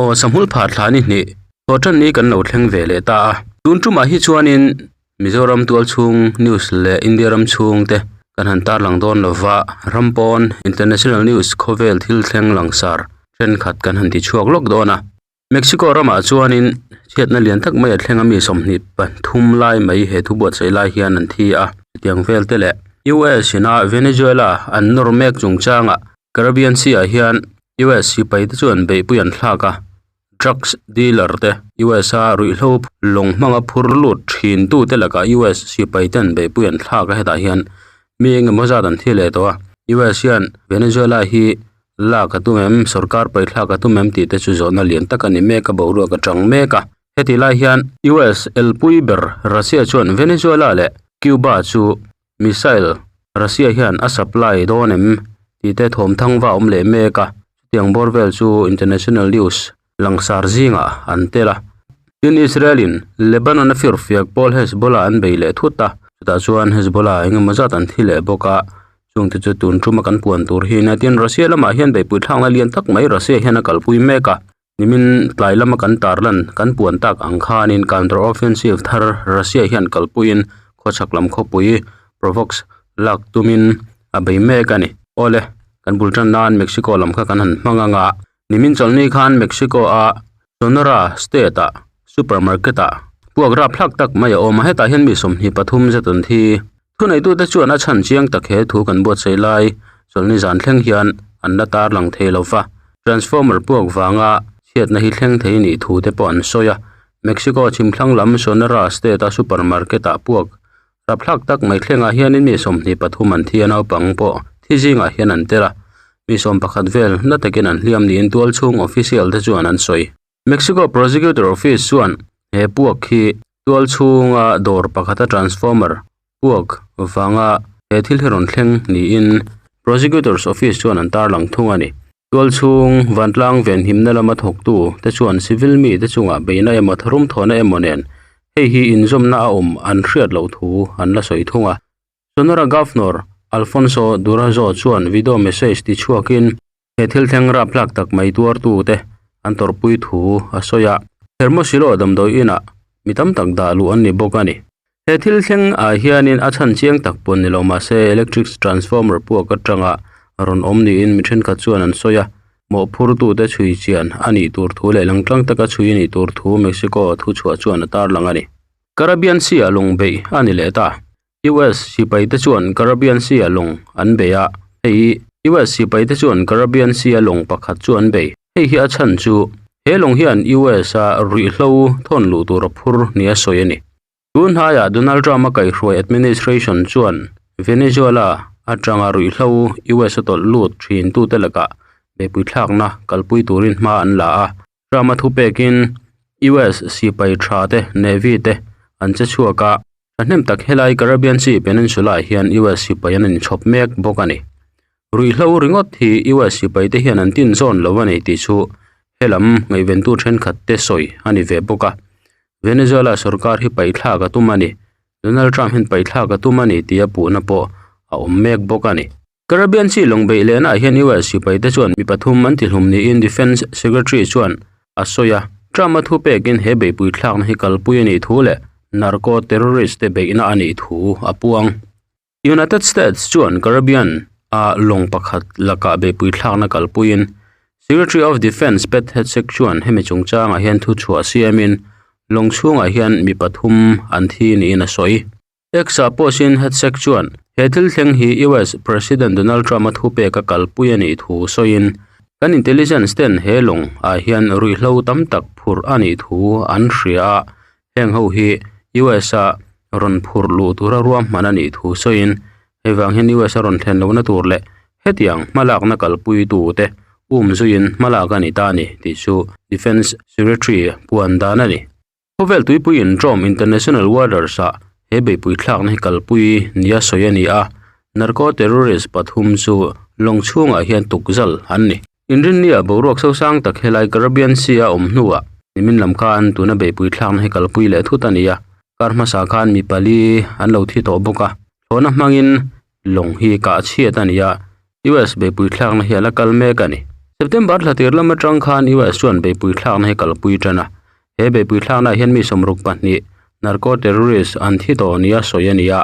Aw sahmul phah thla ni hnih thaw tan ni kan lo thleng ve leh ta a. Tun tumah hi chuanin Mizoram tual chhung news leh India ram chhung te kan han tarlang dawn lova, ram pawn international news khawvel thil thleng langsar thenkhat kan han ti chhuak lawk dawn a. Mexico ramah chuanin chhiatna lian tak mai a thleng a mi 23 lai mai he thu buatsaih lai hian an thi a. Chutiang vel te leh US ina Venezuela an nawr mek chungchangah Caribbean Sea ah hian US sipai te chuan beihpui an thlak a, drugs dealer te US a ruihhlo lawng hmanga phur lut thin tu te lakah US sipai ten beihpui an thlak a hetah hian mi eng emaw zat an thi leh tawh a, US hian Venezuela hi lak a tum em sorkar paithlak a tum em tih te chu zawhna lian tak a ni mek a boruak a tang mek a, heti lai hian US elpui ber Russia chuan Venezuela leh Cuba chu Missile Russia hian a supply dawn em tih te thawm thang va awm leh mek a, chutiang bawr vel chu international news langsar zingah an tel a. Tin Israel in Lebanon a firfiak pawl Hezbollah an bei leh thut a, chutah chuan Hezbollah eng emaw zat an thi leh bawk a, chungte chu tun tuma kan puan tur hi nia. Tin Russia lamah hian beihpui thlakna lian tak mai Russia hian a kalpui mek a, nimin tlai lama kan tarlan kan puan tak ang khanin counter offensive thar Russia hian kalpuiin khawchhak lam khawpui Provox lak tumin a bei mek a ni. Awle, kan bul tan nan Mexico lam kha kan han hmang ang a, nimin chawlhni khan Mexico a Sonora state ah supermarket ah puak rapthlak tak mai a awm a, hetah hian mi 23 zet an thi. Thuneitute chuan a chhan chiang tak he thu kan buatsaih lai chawlhni zan thleng hian an la tarlang thei lo va, transformer puak vanga chhiatna hi thleng thei nih thu te pawh an sawi a. Mexico chhimthlang lam Sonora state a supermarket ah puak rapthlak tak mai thlengah hianin mi 23 an thi a, naupang pawh thi zingah hian an tel a, mi 11 vel na takin an hliam niin tualchhung official te chuan an sawi. Mexico Prosecutor Office chuan he puak hi tual chhunga dawr pakhata transformer puak vanga he thil hi rawn thleng niin Prosecutor's Office chuan an tarlang thung a ni. Tual chhung vantlang venhimna lama thawktu te chuan civil mi te chungah beihna emaw tharum thawhna emaw nen hei hi inzawmna a awm an hriat loh thu an la sawi thung a. Sonora Governor Alfonso Durazo chuan video message ti chhuakin, He thil thleng rapthlak tak mai tuartu te an tawrhpui thu a sawi a, Hermosillo damdawi inah mi tam tak dah luh an ni bawk a ni. He thil thleng ah hianin a chhan chiang tak pawn ni lo mahse electric transformer puak atanga rawn awm niin mi thenkhat chuan an sawi a, mawhphurtu te chhui chian a nih tur thu leh langtlang taka chhui a nih tur thu Mexico thuchhuah chuan a tarlang a ni. Caribbean Sea ah lung beih a ni leh ta. US sipai te chuan Caribbean Sea a lawng an bei a, hei US sipai te chuan Caribbean Sea a lawng pakhat chu an bei. Hei hi a chhan chu he lawng hian US a ruihhlo thawn luh tur a phur nia sawi a ni. Tun hnaiah Donald Trump a kaihhruai administration chuan Venezuela atanga ruihhlo US a tawlh lut thin tute lakah beihpui thlakna kalpui turin hma an la a. Trump a thupekin US sipai tha te, Navy te an che chhuak a, thahnem tak helai Caribbean Sea Peninsula ah hian US sipai an inchhawp mek bawk a ni. Ruihhlo ringawt hi US sipai te hian an tin zawn lo a ni tih chu helam ngaihventu thenkhat te sawi a ni ve bawk a. Venezuela sorkar hi paihthlak a tum a ni. Donald Trump hian paihthlak a tum a ni tia puhna pawh a awm mek bawk a ni. Caribbean Sea lawng beih lehna ah hian US sipai te chuan mi pathum an tihlum niin Defence Secretary chuan a sawi a. Trump a thu pekin he beihpui thlakna hi kalpui a nih thu leh narco terrorist te beihna a nih thu a puang. United States chuan Caribbean a lawng pakhat lakah beihpui thlakna kalpuiin Secretary of Defence Pete Hegseth chuan hemi chungchangah hian thuchhuah siamin lawng chhungah hian mi pathum an thi niin a sawi. X-ah pawhin Hegseth chuan he thil thleng hi US President Donald Trump-a thupek a kalpui a nih thu sawiin, Kan intelligence ten he lawng ah hian ruihhlo tam tak phurh a nih thu an hria a, heng ho hi US-a rawn phurh luh tura ruahman a nih thu sawiin, hei vang hian US-a rawn thlen lohna tur leh hetiang hmalakna kalpuitute um zuiin hmalak a ni ta a ni tih chu Defence Secretary puan dan a ni. Khawvel tuipui inṭawm International Waters ah he beihpui thlakna hi kalpui nia sawi a ni a, narco terrorist pathum chu lawng chhungah hian tukzal an ni. Inrinnia boruak sosang tak helai Caribbean Sea a awm hnuah nimin lam khan tuna beihpui thlakna hi kalpui leh thut a ni a, kar hmasa khan mi pali an lo thi tawh bawk a, thlawhna hmangin lawng hi kah chhiat a ni a, US beihpui thlakna hi a la kal mek a ni. September thla tir lam atang khan US chuan beihpui thlakna hi kalpui tan a, he beihpui thlaknaah hian mi 62 narco terrorist an thi tawh nia sawi a ni a,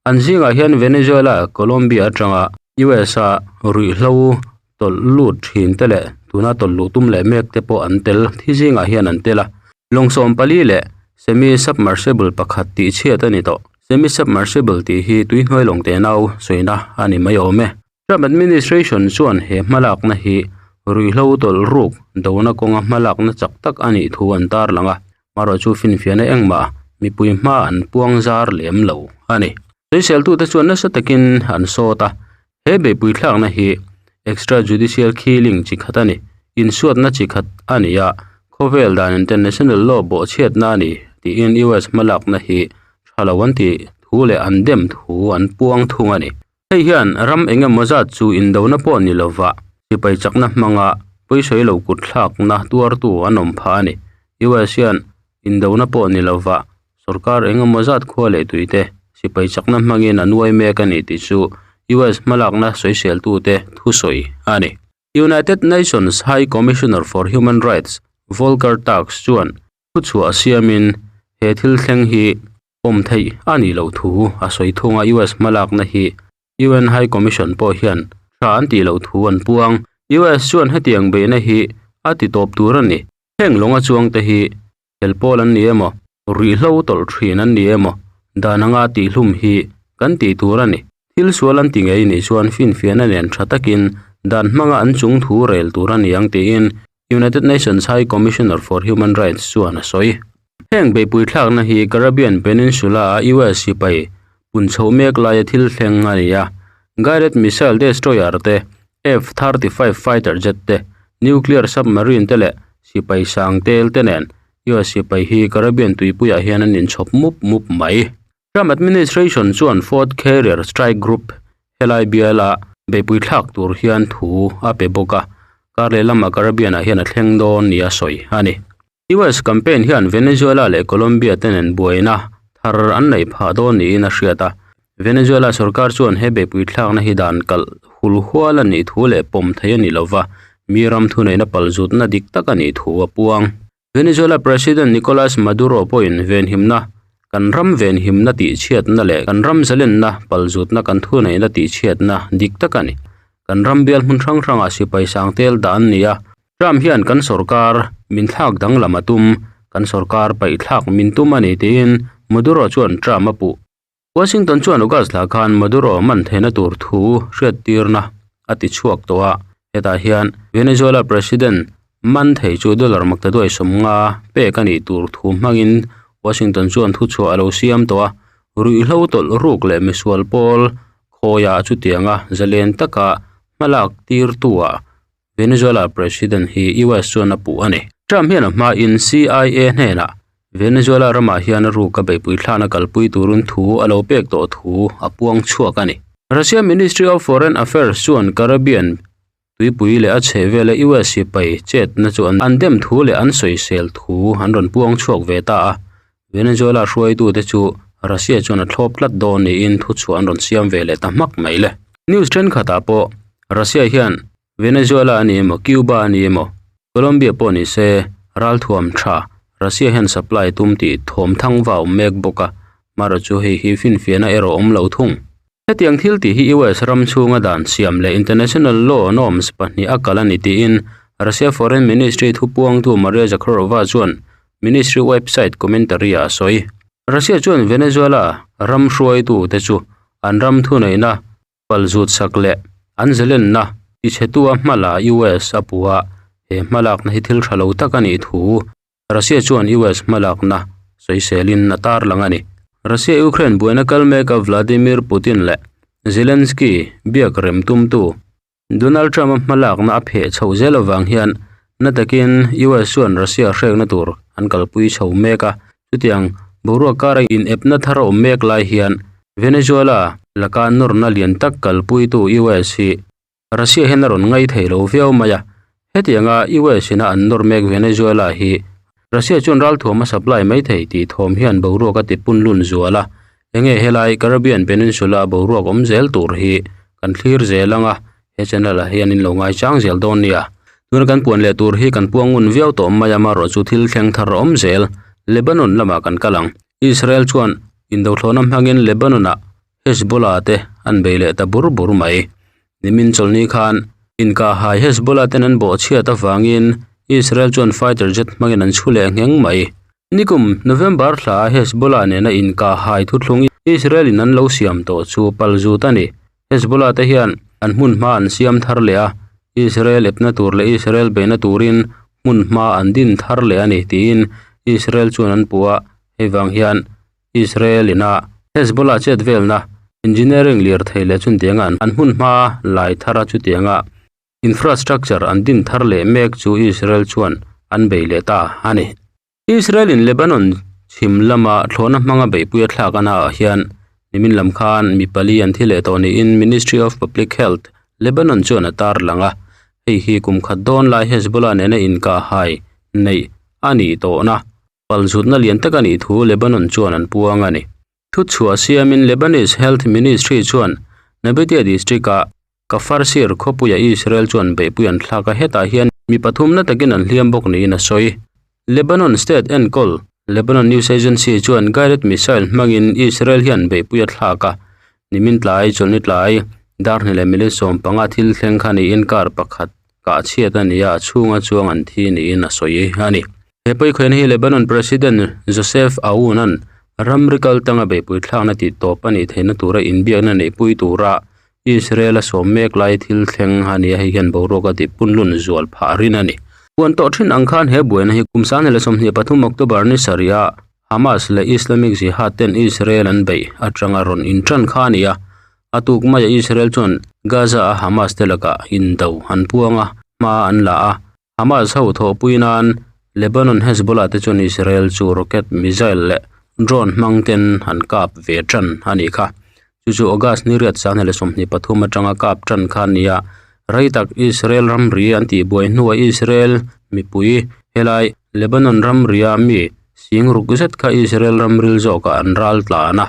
an zingah hian Venezuela, Colombia atanga US a ruihhlo tawlh lut thin te leh tuna tawlh luh tum leh mek te pawh an tel thi zingah hian an tel a. Lawng 14 leh semi submersible pakhat tih chhiat a ni tawh. Semi submersible tih hi tuihnuai lawng tenau sawina a ni mai awm e. Trump administration chuan he hmalakna hi ruihhlo tawlh ruk dona kawnga hmalakna chak tak a nih thu an tarlang a, marawh chu finfiahna engmah mipui hma an puang zar lem lo a ni. Sawiseltute chuan nasa takin an sawt a, He beihpui thlakna hi extra judicial killing chi khat a ni. Insuatna chi khat a ni a, khawvel dan international law bawhchhiatna a ni tiin US hmalakna hi tha lo an tih thu leh an dem thu an puang thung a ni. Hei hian ram eng emaw zat chu indona pawh ni lova sipai chakna hmanga pawisawi lo kut thlakna tuartu an awm phah a ni. US hian indona pawh ni lova Sorkar eng emaw zat khua leh tuite sipai chakna hmangin an uai mek a ni tih chu US hmalakna sawiseltute thusawi a ni. United Nations High Commissioner for Human Rights Volker Turk chuan thuchhuah siamin he thil thleng hi awm theih a nih loh thu a sawi thung a, US hmalakna hi UN High Commission pawh hian tha an tih loh thu an puang. US chuan hetiang beihna hi a ti tawp tur a ni. Heng lawnga chuangte hi Hel pawl an ni emaw, ruihhlo tawlh thin an ni emaw, dan anga tihhlum hi kan tih tur a ni. Thil sual an ti ngei nih chuan finfiahna nen tha takin dan hmanga an chung thu rel tur a ni ang tiin United Nations High Commissioner for Human Rights chuan a sawi. Heng beihpui thlakna hi Caribbean Peninsula-a US sipai pun chhoh mek laia thil thleng a ni a, guided missile destroyer te, F-35 fighter jet te, nuclear submarine te leh sipai sang tel te nen US sipai hi Caribbean tuipuiah hian an inchhawp mup mup mai. Trump administration chuan Fourth Carrier Strike Group helai biala beihpui thlak tur hian thu a pe bawk a, kar lehlamah Caribbean-ah hian a thleng dawn nia sawi a ni. US campaign hian Venezuela leh Colombia te nen buaina thar an neih phah dawn niin a hriat a. Venezuela sorkar chuan he beihpui thlakna hi dan kalh hul hual a nih thu leh pawm theih a ni lova, mi ram thuneihna palzutna dik tak a nih thu a puang. Venezuela President Nicolas Maduro pawhin venhimna, kan ram venhimna tihchhiatna leh kan ram zalenna palzutna kan thuneihna tihchhiatna dik tak a ni. Kan ram bial hmun hrang hrangah sipai sang tel dah an ni a, Trump hian kan sorkar min thlak danglam a tum, kan sorkar paih thlak min tum a ni tiin Maduro chuan Trump a puh. Washington chuan August thla khan Maduro man theihna tur thu hriattirna a ti chhuak tawh a, hetah hian Venezuela President man thei chu dollar maktaduai 50 pek a nih tur thu hmangin Washington chuan thuchhuah a lo siam tawh a, ruihhlo tawlh ruk leh misual pawl khawiah chutianga zalen taka hmalak tirtu-ah Venezuela President hi US chuan a puh a ni. Trump hian a hmain CIA hnenah Venezuela ramah hian a ruk a beihpui thlana kalpui turin thu a lo pek tawh thu a puang chhuak a ni. Russia Ministry of Foreign Affairs chuan Caribbean tuipui leh a chhehvela US sipai chetna chu an dem thu leh an sawisel thu an rawn puang chhuak ve ta a. Venezuela hruaitute chu Russia chuan a thlawp tlat dawn niin thuchhuah an rawn siam ve leh ta hmak mai le. News thenkhatah pawh Russia hian Venezuela a ni emaw, Cuba a ni emaw, Colombia pawh ni se ralthuam tha Russia hian supply tum tih thawm thang va awm mek bawk a, marawh chu hei hi finfiahna erawh awm lo thung. Hetiang thil tih hi US ram chhunga dan siam leh international law norms pahnih a kal a ni tiin Russia Foreign Ministry thupuangtu Maria Zakharova chuan ministry website commentary-ah a sawi. Russia chuan Venezuela ram hruaitute chu an ram thuneihna Palzut sak leh an zalenna tichhetu a hmala US a puh a, he hmalakna hi thil tha lo tak a nih thu Russia chuan US hmalakna sawiselin a tarlang a ni. Russia-Ukraine buaina kal meka Vladimir Putin leh Zelensky biak rem tumtu Donald Trump-a hmalakna a pheh chhoh zel avang hian na takin US chuan Russia hrekna tur an kalpui chho mek a, chutiang boruak kara inepna thar a awm mek lai hian Venezuela laka nawrna lian tak kalpuitu US hi Russia hian a rawn ngai thei lo viau mai a, hetianga US ina an nawr mek Venezuela hi Russia chuan ralthuam a supply mai thei tih thawm hian boruak a ti punlun zual a, enge helai Caribbean Peninsula boruak awm zel tur hi kan thlir zel ang a, he channel ah hian in lo ngaichang zel dawn nia. Tuna kan puan leh tur hi kan puang ngun viau tawh mai a, amaherawhchu thil thleng thar a awm zel. Lebanon lamah kan kal ang. Israel chuan indothlawhna hmangin Lebanon-ah Hezbollah te an bei leh ta bur bur mai. Nimin chawlhni khan inkahhai Hezbollah ten an bawhchhiat avangin Israel chuan fighter jet hmangin an chhu leh ngheng mai. Nikum November thla Hezbollah nena inkahhai thuthlung Israel in an lo siam tawh chu pal zut a ni. Hezbollah te hian an hmun hma an siam thar leh a, Israel epna tur leh Israel beihna turin hmun hma an din thar leh a ni tiin Israel chuan an puh a, hei vang hian Israel ina Hezbollah chet velna engineering lirthei leh chuntianga an hmun hma lai thar a chutianga infrastructure an din thar leh mek chu Israel chuan an bei leh ta a ni. Israel in Lebanon chhim lama thlawhna hmanga beihpui a thlak ana ah hian nimin lam khan mi pali an thi leh tawh niin Ministry of Public Health, Lebanon chuan a tar lang a, hei hi kum khat dawn lai Hezbollah nena inkahhai neih a nih tawhna palzutna lian tak a nih thu Lebanon chuan an puang a ni. Thuchhuah siamin Lebanese Health Ministry chuan Nabatea district-ah Kafarsir khawpuia Israel chuan beihpui an thlak a, hetah hian mi pathum na takin an hliam bawk niin a sawi. Lebanon state enkawl Lebanon News Agency chuan guided missile hmangin Israel hian beihpui a thlak a, nimin tlai chawlhni tlai dar hnih leh minute 15 thil thleng kha niin car pakhat kah chhiat a ni a, a chhunga chuang an thi niin a sawi a ni. He pawikhawina hi Lebanon President Joseph Aoun-a'n ramri kal tanga beihpui thlakna tih tawp a nih theihna tura inbiakna neihpui tura Israel a sawm mek lai thil thleng a ni a, hei hian boruak a tih punlun zual phah rin a ni. Puan tawh thin ang khan he buaina hi kum 2023 October ni sarih ah Hamas leh Islamic Jihad ten Israel an beih atanga rawn intan kha a ni a, a tuk maia Israel chuan Gaza a Hamas te lakah indo an puang a, hma an la a. Hamas ho thawhpui nan Lebanon Hezbollah te chuan Israel chu rocket, missile leh drone hmang ten an kap ve tan a nih kha. Chu chu August ni riat 2023 atanga kap tan kha a ni a, rei tak Israel ramri an tihbuai hnuah Israel mipui helai Lebanon ramria mi sing ruk zet kha Israel ramril zawkah an ral tlan a,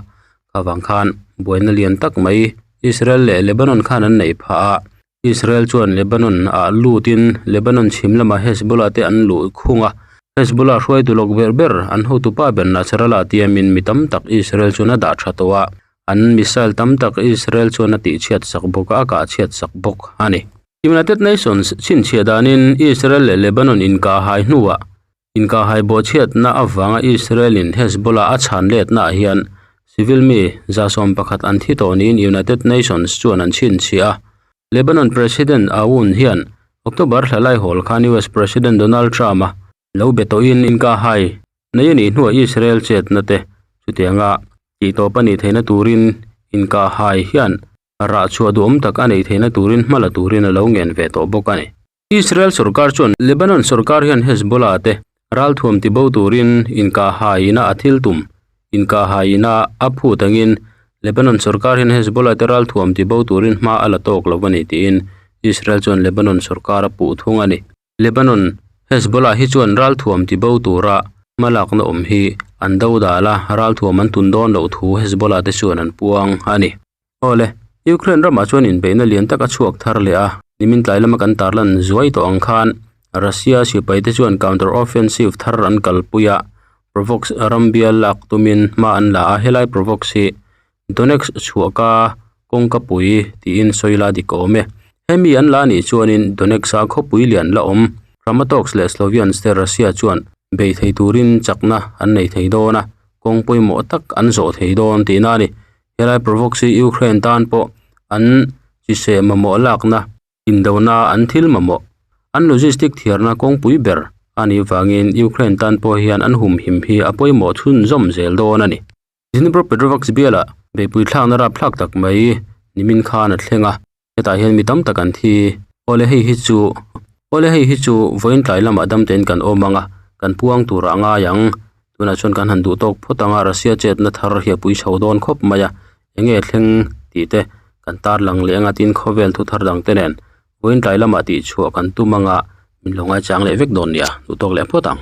khavang khan buaina lian tak mai Israel leh Lebanon khan an neih phah a. Israel chuan Lebanon ah lutin Lebanon chhim lamah Hezbollah te an luh khung a, Hezbollah hruaitu lawk ber ber an hotupa ber Nasrallah tiamin mi tam tak Israel chuan a dah tha tawh a, an missile tam tak Israel chuan a tihchhiat sak bawk a, a kahchhiat sak bawk a ni. United Nations chhinchhiah danin Israel leh Lebanon inkahhai hnuah Inkahhai bawhchhiatna avanga Israel-in Hezbollah a chhan letnaah hian civil mi 111 an thi tawh niin United Nations chuan an chhinchhiah a. Lebanon President Aoun hian October thla laihawl khan US President Donald Trump-a lo be tawhin inkahhai nei a nih hnuah Israel chetna te chutianga tihtawp a nih theihna turin inkahhai hian rah chhuah duhawm tak a neih theihna turin hma la turin a lo ngen ve tawh bawk a ni. Israel sorkar chuan Lebanon sorkar hian Hezbollah te ralthuam tibo turin inkahhaiina a thil tum. Inkahhaiina a phut angin Lebanon sorkar hian Hezbollah te ralthuam tibo turin hma a la tawk lo a ni tiin Israel chuan Lebanon sorkar a puh thung a ni. Lebanon Hezbollah hi chuan ralthuam tibo tura hmalakna awm hi an do dal a, ralthuam an tun dawn loh thu Hezbollah te chuan an puang a ni. Awle, Ukraine ramah chuan inbeihna lian tak a chhuak thar leh a, nimin tlai lama kan tarlan zuai tawh ang khan Russia sipai te chuan counter offensive thar an kalpui a, Provox ram bial lak tumin hma an la a, helai Provox hi Donetsk chhuahka kawngka pui tiin sawi la dik a awm e. Hemi an la anih chuanin Donetsk-a khawpui lian la awm Kramatorsk leh Sloviansk te Russia chuan bei thei turin chakna an nei thei dawn a, kawng pawimawh tak an zawh thei dawn tihna a ni. Helai Provox hi Ukraine tan pawh an chiseh mamawh lakna, indona an thil mamawh, an logistic thiarna kawngpui ber a nih vangin Ukraine tan pawh hian an humhim hi a pawimawh chhunzawm zel dawn a ni. Dnipropetrovsk bialah beihpui thlakna rapthlak tak mai nimin khan a thleng a, hetah hian mi tam tak an thi. Awle hei hi chu Awle hei hi chu vawiin tlai lamah damtein kan awm ang a, kan puang turah a ngai ang. Tunah chuan kan han duh tawk phawt ang a, Russia chetna thar hi a pui chho dawn khawp mai a, enge thleng tih te kan tarlang leh anga tin khawvel thu thar dang te nen vawiin tlai lamah tih chhuah kan tum anga min lo ngaichang leh vek dawn nia, duh tawk leh phawt ang.